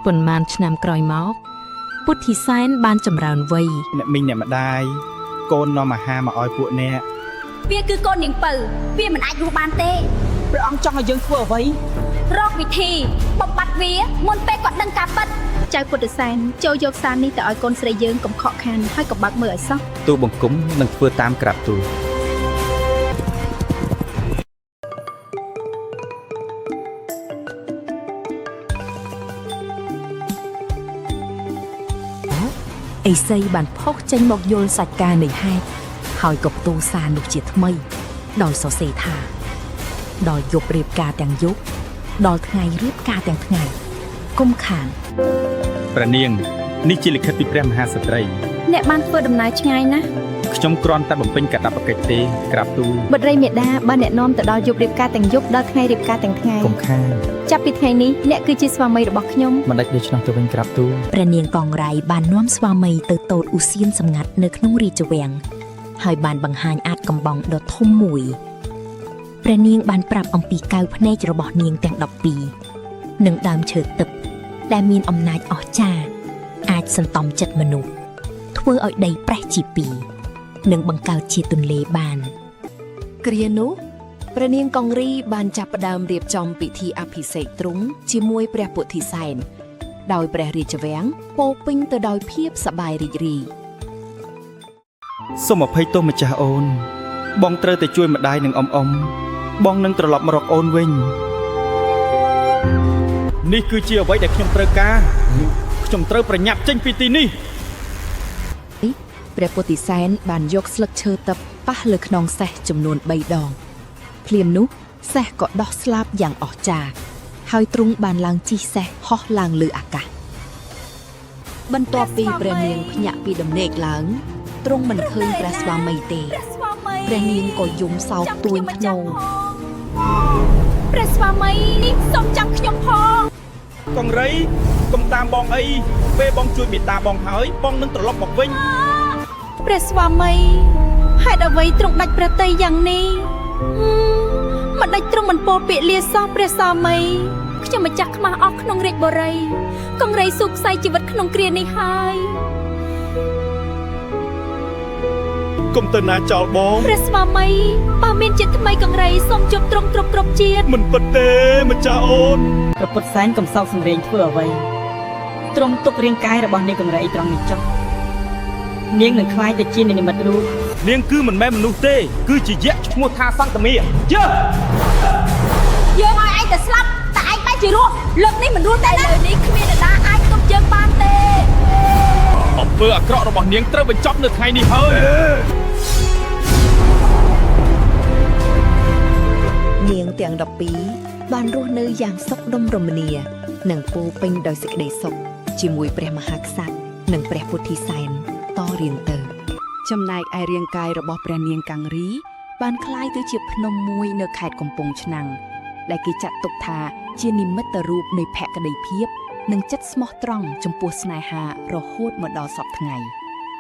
ប៉ុន្មានឆ្នាំក្រោយមក ពុទ្ធិសែនបានចម្រើនវ័យ អ្នកមីងអ្នកម្ដាយកូននាំអាហារមកឲ្យពួកអ្នក វាគឺកូននាងពៅវាមិនអាចរស់បានទេ ព្រះអង្គចង់ឲ្យយើងធ្វើអ្វី រកវិធីបំបត្តិវាមុនពេលគាត់ដឹងការពិត ចៅពុទ្ធសែនចូលយកសារនេះទៅឲ្យកូនស្រីយើងកុំខកខានហើយកុំបើកមើលឲ្យសោះ ទូបង្គំនឹងធ្វើតាមក្រាបទូល អេសីបានផុសចេញមកយល់សាច់ការនៃហេតុហើយក៏ផ្ទូសារនោះជាថ្មី ដោយសរសេរថា ដល់យប់រៀបការទាំងយប់ដល់ថ្ងៃរៀបការទាំងថ្ងៃគុំខាន ព្រះនាងនេះជាលិខិតពីព្រះមហាស្ត្រី អ្នកបានធ្វើដំណើរឆ្ងាយណាស់ ខ្ញុំគ្រាន់តែបំពេញកាតព្វកិច្ចទេក្រាបទូល បុត្រីមេដាបានអ្នកនាំទៅដល់យប់រៀបការទាំងយប់ដល់ថ្ងៃរៀបការទាំងថ្ងៃ កុំខាន ចាប់ពីថ្ងៃនេះអ្នកគឺជាស្វាមីរបស់ខ្ញុំ មិនដាច់ដូច្នោះទៅវិញក្រាបទូល ព្រះនាងកងរៃបាននាំស្វាមីទៅតូតឧសៀនសម្ងាត់នៅក្នុងរាជវាំងហើយបានបង្ហាញអាចកំបងដ៏ធំមួយព្រះនាងបានប្រាប់អំពីកៅភ្នែករបស់នាងទាំង12និងដើមឈើទឹកដែលមានអំណាចអស្ចារ្យអាចសន្តំចិត្តមនុស្សធ្វើឲ្យដីប្រេះជាពីរនិងបង្កើតជាទន្លេបាន គ្រានោះព្រះនាងកង្រីបានចាប់ផ្ដើមរៀបចំពិធីអភិសេកទ្រង់ជាមួយព្រះពុទ្ធិសែនដោយព្រះរាជវាំងពោរពេញទៅដោយភាពសប្បាយរីករាយ សូមអភ័យទោសម្ចាស់អូន បងត្រូវតែជួយម្ដាយនិងអ៊ំអ៊ំបងនឹងត្រឡប់មករកអូនវិញនេះគឺជាអ្វីដែលខ្ញុំត្រូវការខ្ញុំត្រូវប្រញាប់ចេញពីទីនេះ ព្រះពុទ្ធិសែនបានយកស្លឹកឈើទឹកប៉ះលើខ្នងសេះចំនួន3ដងភ្លាមនោះសេះក៏ដោះស្លាប់យ៉ាងអស្ចារ្យហើយទ្រង់បានឡើងជិះសេះហោះឡើងលើអាកាសបន្ទាប់ពីព្រះនាងភ្ញាក់ពីដំណេកឡើងទ្រង់មិនឃើញព្រះស្វាមីទេ ព្រះស្វាមី ព្រះនាងក៏យំសោក ចាំ ទួញ ខ្ញុំម្ចា ធ្នូ ស់ផងព្រះស្វាមីសូមចាំខ្ញុំផង កងរៃកុំតាមបងអីពេលបងជួយមេត្តាបងហើយបងនឹងត្រឡប់មកវិញ ព្រះស្វាមីហេតុអ្វីទ្រង់ដាច់ព្រះតីយ៉ាងនេះហឹមមិនដាច់ទ្រង់មិនពោលពាក្យលាសោះព្រះស្វាមី ខ្ញុំម្ចាស់ខ្មាស់អស់ក្នុងរាជបុរីកង្រីស៊ូខ្សែជីវិតក្នុងគ្រានេះហើយ កុំទៅណាចោលបង ព្រះស្វាមីបើមានជាថ្មីកង្រីសូមជួបទ្រង់គ្រប់គ្រប់ជាតិ មិនពិតទេម្ចាស់អូន ព្រះពុទ្ធសែនកំសោកសម្រេងធ្វើអ្វីទ្រង់ទុករាងកាយរបស់នាងកង្រីត្រង់នេះចុះនាងនឹងក្លាយទៅជានិមិត្តរូប នាងគឺមិនមែនមនុស្សទេ គឺជាយក្សឈ្មោះថាសន្តមាយើ យើងឲ្យឯងទៅស្លាប់តែឯងបែរជារស់លើកនេះមិនរស់ទេណាលើនេះគ្មាននរណាអាចទប់យើងបានទេ អំពើអាក្រក់របស់នាងត្រូវបញ្ចប់នៅថ្ងៃនេះហើយ នាងទាំង12បានរស់នៅយ៉ាងសុខដុមរមនា និងពោរពេញដោយសេចក្តីសុខជាមួយព្រះមហាក្សត្រនិងព្រះពុទ្ធិសែនតរៀងទៅ ចំណែកឯរាងកាយរបស់ព្រះនាងកាំងរី បានក្លាយទៅជាភ្នំមួយនៅខេត្តកំពង់ឆ្នាំងដែលគេចាត់ទុកថាជានិមិត្តរូបនៃភក្តីភាព និងចិត្តស្មោះត្រង់ចំពោះស្នេហារហូតមកដល់សព្វថ្ងៃ។